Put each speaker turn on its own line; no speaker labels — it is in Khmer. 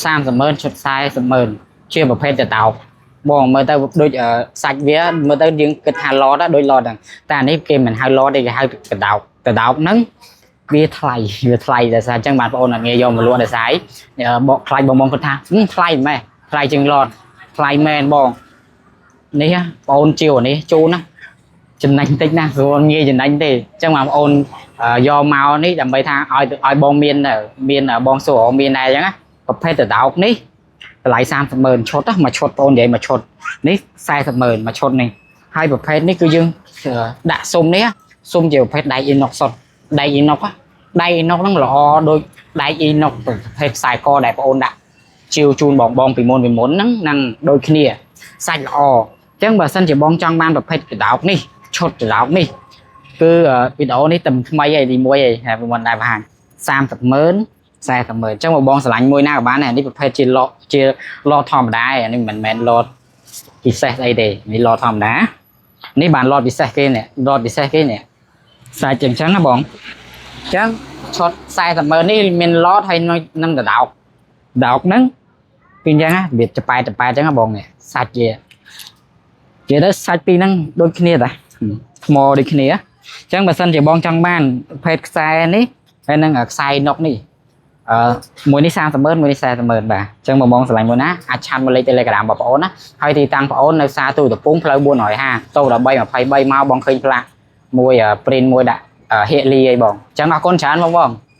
30ម៉ឺនឈុត40ម៉ឺនជាប្រភេទតតោកបងមើលទៅដូចអឺសាច់វាមើលទៅយើងគិតថាឡតដូចឡតហ្នឹងតែអានេះគេមិនហៅឡតទេគេហៅកដោកកដោកហ្នឹងវាថ្លៃវាថ្លៃដោយសារអញ្ចឹងបាទបងប្អូនអត់ងាយយកមកលក់ដោយសារអីបកថ្លៃបងបងគាត់ថាហឹមថ្លៃម៉េះថ្លៃជាងឡតថ្លៃមែនបងនេះហ៎បងអូនជាវអានេះជូនណាចំណេញតិចណាស់ព្រោះងាយចំណេញទេអញ្ចឹងបងប្អូនយកមកនេះដើម្បីថាឲ្យឲ្យបងមានមានបងសួរមានដែរអញ្ចឹងណាប្រភេទតដោកនេះតម្លៃ30ម៉ឺនឈុតណាមួយឈុតបងនិយាយមួយឈុតនេះ40ម៉ឺនមួយឈុតនេះហើយប្រភេទនេះគឺយើងដាក់ស៊ុំនេះស៊ុំជាប្រភេទដែកអ៊ីណុកសុតដែកអ៊ីណុកដែកអ៊ីណុកហ្នឹងល្អដូចដែកអ៊ីណុកប្រភេទខ្សែកដែលបងអូនដាក់ជាវជូនបងបងពីមុនពីមុនហ្នឹងនឹងដូចគ្នាសាច់ល្អអញ្ចឹងបើសិនជាបងចង់បានប្រភេទកដោកនេះឈុតកដោកនេះគឺវីដេអូនេះតែថ្មីឯទី1ឯហើយពីមុនដែរបង្ហាញ30ម៉ឺន40ម៉ឺនអញ្ចឹងបើបងស្រឡាញ់មួយណាក៏បានដែរនេះប្រភេទជាឡជាឡធម្មតាឯនេះមិនមែនឡពិសេសអីទេនេះឡធម្មតានេះបានឡពិសេសគេនេះឡពិសេសគេនេះសាច់អញ្ចឹងណាបងអញ្ចឹងឈុត40ម៉ឺននេះមានឡតហើយនឹងកដោកដោកហ្នឹងពីអញ្ចឹងណាវាចប៉ែចប៉ែអញ្ចឹងណាបងនេះសាច់ជានិយាយទៅសាច់ពីរហ្នឹងដូចគ្នាតាថ្មដូចគ្នាអញ្ចឹងបើសិនជាបងចង់បានប្រភេទខ្សែនេះហើយនឹងខ្សែនុកនេះអឺមួយនេះ30ម៉ឺនមួយនេះ40ម៉ឺនបាទអញ្ចឹងបងបងស្រឡាញ់មួយណាអាច chat មកលេខ Telegram បងប្អូនណាហើយទីតាំងបងប្អូននៅផ្សារទូតពងផ្លូវ450តូ13 23មកបងឃើញផ្លាកមួយ print មួយដាក់ហៀកលីអីបងអញ្ចឹងអរគុណច្រើនបងបង។